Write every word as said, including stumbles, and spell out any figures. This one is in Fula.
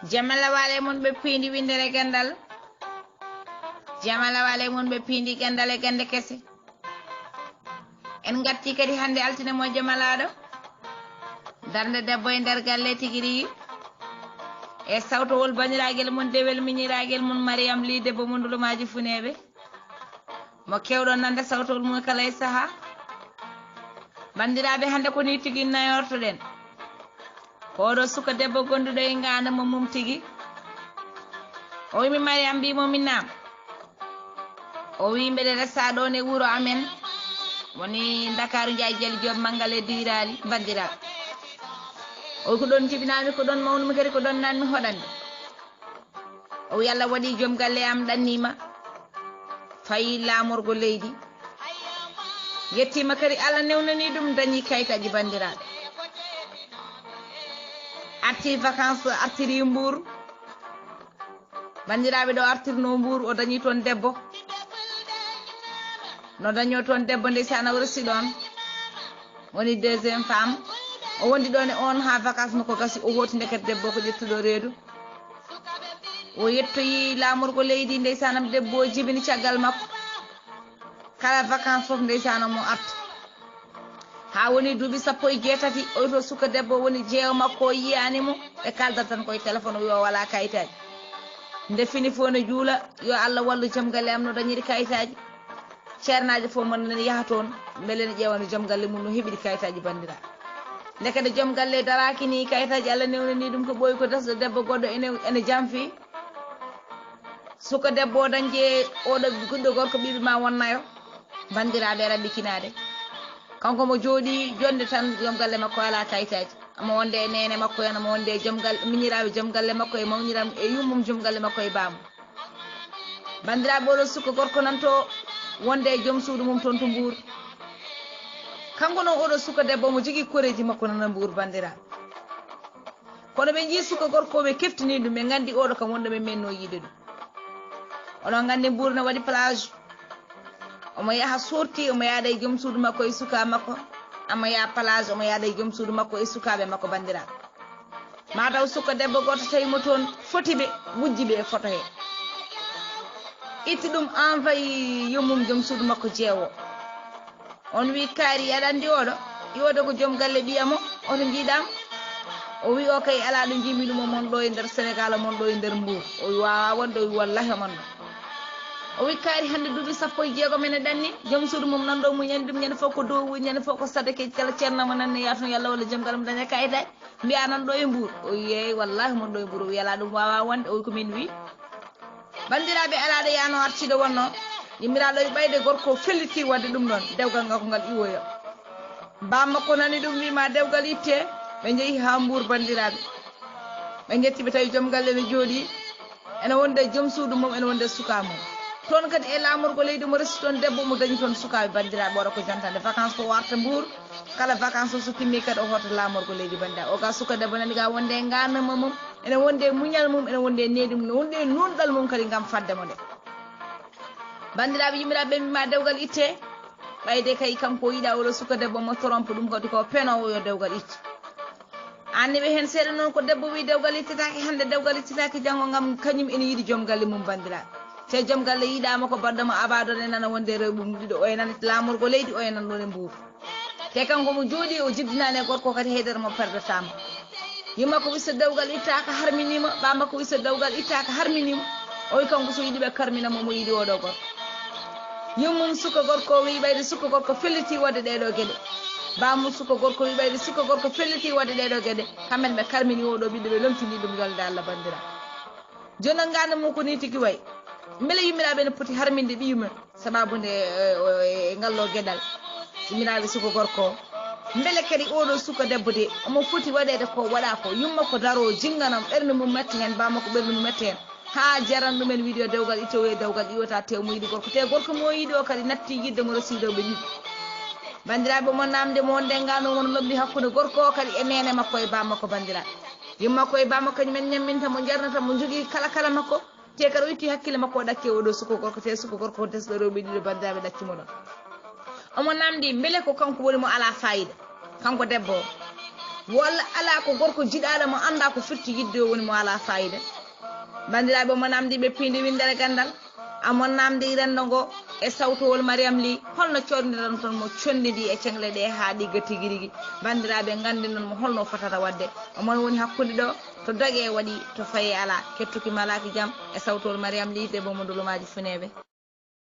Jamalawale mun ɓe piindi windere gandal. Jamalawale mun ɓe piindi gandal e gande kese. En gatti kadi hannde altine mo jamalaaɗo. Darnde debbo e nder galle tigi riyi. E sawtowol bandiragel mun dewel miñiragel mun Mariam Ly debbo mun Ndulumaaji Funeeɓe. Mo kewɗon nande sawtowol mum kala e saha. Bandiraaɓe, hannde ko ni tigi nayortoɗen. Ko oɗo suka debbo gonduɗo e ngaana mo mum tigi. O wimi Mariam mbimo mi naam. O wi mbeɗe resa ɗon e wuro amen. Woni Ndakaaru Njaay Jali Joob Manngal e Diiraali bandiraaɓe. O wi ko ɗon jibinami, ko ɗon mawnumi kadi, ko ɗon nanmi hoɗande. O wi Allah waɗi joom galle am ɗannima. Fayi laamorgo leydi. Yettima kadi Allah newnani ɗum dañi kayitaji bandiraaɓe. Arti vacances artiri Mbour. Bandiraaɓe ɗo artirno Mbour o dañi toon debbo. No daño toon debbo ndeysaan o resi ɗon. Woni deuxième femme. O wondi ɗon e on ha vacances makko gasi o hoti ndeket debbo ko ƴettuɗo reedu. O yettoyi laamorgo leydi, ndeysanam debbo o jibini caggal makko. Kala vacances fof ndeysanam o arta. Ha woni duuɓi sappo e jeetati, oy to suka debbo woni jeewo makko o yiyani mo, ɓe kaldata tan koye téléphone o wi o wala kayitaji. Nde fini fof ne juula, yo Allah wallu joom galle am no dañiri kayitaji. Ceernaajo fof mo nani yaha toon, mbele ne ƴeewa no joom galle mum no heɓiri kayitaji bandiraaɓe. Ndekete joom galle daraaki ni kayitaji Allah newnani ɗum ko ɓooyi ko dasɗo debbo goɗɗo ene, ene jamfi. Suka debbo o dañje oɗo ɓiɗɗo gorko ɓiɓɓe ma won nayo. Bandiraaɓe raɓɓikinaade. Kanko mo jooɗi jonde tan joom galle makko ala kayitaji. Omo wonde e nene makko en, omo wonde e joom galle, miñiraaɓe joom galle makko e mawniraam e yummum joom galle makko e baamum. Bandiraaɓe, oɗo suka gorko nan to wonde e joom suudu mum toon to Mbuur. Kanko noon oɗo suka debbo omo jogii koreeji makko nana Mbuur bandiraaɓe. Kono ɓe njii suka gorko ɓe keftini ɗum, ɓe nganndi oɗo kam wonɗo ɓe menno yiide ɗum. Oɗon nganndi Mbuur ne waɗi plage. Omo yaha sorti, omo yaada e joom suudu makko e suka makko. Omo yaha plage, omo yaada e joom suudu makko e sukaaɓe makko bandiraaɓe. Ma taw suka debbo gooto tawi mo toon foti ɓe, wujji ɓe e foto he. Itti ɗum envoyi yummum joom suudu makko jeewo. On wi kaari aɗa anndi oɗo, iwoɗo ko joom galle ɓiya mo, oto njiiɗam. O wi o kay ala ɗo njiimi ɗum omon ɗo e nder Sénégal, omon ɗo e nder Mbuur. O wi wawa wonde, o wi wallahi omon ɗo. O wi kaari hannde duuɓi sappo e jeegom ene ɗanni, joom suudu mum nan ɗo muñani ɗum ñande fof ko dow, ñande fof ko sadake kala ceerno mo nanne yaha toon yalla walla joom galle mo daña kayitaji. Mbiya nan ɗo e Mbuur. O wi yeey wallahi mon ɗo e Mbuur. O wi ala ɗum wawa wonde, o wi ko min wi. Bandiraaɓe alaaɗo yaano artiiɗo wonno yimmiraaɗo e ɓayde gorko felliti wadde ɗum ɗon dewgal ngal ko ngal iwoyo. Bammakko nani ɗum wima dewgal itte. Ɓe njehi ha Mbuur bandiraaɓe. Ɓe njetti ɓe tawi joom galle ne jooɗi ene wonde joom suudu mum ene wonde suka mum. Toon kadi e laamorgo leydi mo resi toon debbo mo dañi toon sukaaɓe bandiraaɓe oɗo ko jontande vacances fof o arta Mbuur. Kala vacances o so timmi kadi o hoota laamorgo leydi bandiraaɓe. O ga suka debbo nani ga wonde e nganama mum ene wonde e muñal mum ene wonde e needi mum ne wonde e nunɗal mum kadi ngam fadde mo nde. Bandiraaɓe yimmiraaɓe ɓe mbima dewgal itte. Ɓayde kay kanko o yiɗa oɗo suka debbo mo trompe ɗum kadi ko penowo yo dewgal itte. Anni ɓe heen seeɗa noon ko debbo wi dewgal ittetaake hannde dewgal ittetaake janngo ngam kañum ene yiɗi joom galle mum bandiraaɓe. Te joom galle yiɗaama ko baɗɗo mo abadon e nana wonde e rewɓe mum ɗiɗo o e nana laamorgo leydi o e nan ɗon e Mbuur. Te kanko mo jooɗi o jiddinaani e gorko kadi haydara mo perdataama. Yumma ko wiso dewgal ittaaka harminiima, bamma ko wiso dewgal ittaaka harminiima. O wi kanko so yiɗi ɓe karmina mo mo yiɗi oɗo gorko. Yummum suka gorko o wi ɓayde suka gorko felliti wadde ɗeɗo geɗe. Bamum suka gorko wi ɓayde suka gorko felliti wadde ɗeɗo geɗe. Kamɓe ɓe karmini oɗo ɓiɗɗo ɓe lomtini ɗum yolde Allah bandira. Jooni noon ngannda mum ko nii tigi wayi. Mbele yummiraaɓe ne poti harminde ɓiyum en sababu nde e ngal ɗo geɗal. Yummiraaɓe suka gorko o. Mbele kadi oɗo suka debbo de omo foti waɗeede ko waɗa ko yumma ko daro jinngana mo ɓernde mum metti heen bamma ko ɓernde mum metti heen. Haa jaran ɗumen wiide yo dewgal itte o wiye dewgal iwata tew mo yiɗi gorko te gorko mo yiɗi o kadi natti yidde mo resi rewɓe ɗiɗi. Banndiraaɓe mo namde mo wonde ngano won lombi hakkunde gorko o kadi e nene makko e bamma ko banndiraaɓe. Yumma ko e bamma kañum en ñamminta mo jarnata mo jogii kala kala makko. Te kadi o itti hakkille makko o ɗakke oɗo suko gorko te suko gorko desɗo rewɓe ɗiɗo banndiraaɓe ɗacci mo ɗon. Omo namdi mbele ko kanko woni mo ala fayida kanko debbo o. Walla alaa ko gorko jiɗaaɗo mo anndaa ko firti yiɗde o woni mo alaa faayida. Banndiraaɓe, omo naamndii ɓe piindi winndere ganndal, omo naamndii renndo ngo e sawtowol Mariam Ly, holno coodindiran toon mo conndi ndi e ceŋle ɗe haa ɗi gatti tigi rigi. Banndiraaɓe, nganndi noon mo holno fotata waɗde. Omo woni hakkunde ɗo, to doge waɗi, to faye alaa, kettuki malaaki jam e sawtowol Mariam Ly, debbo mo ndulumaaji funeeɓe.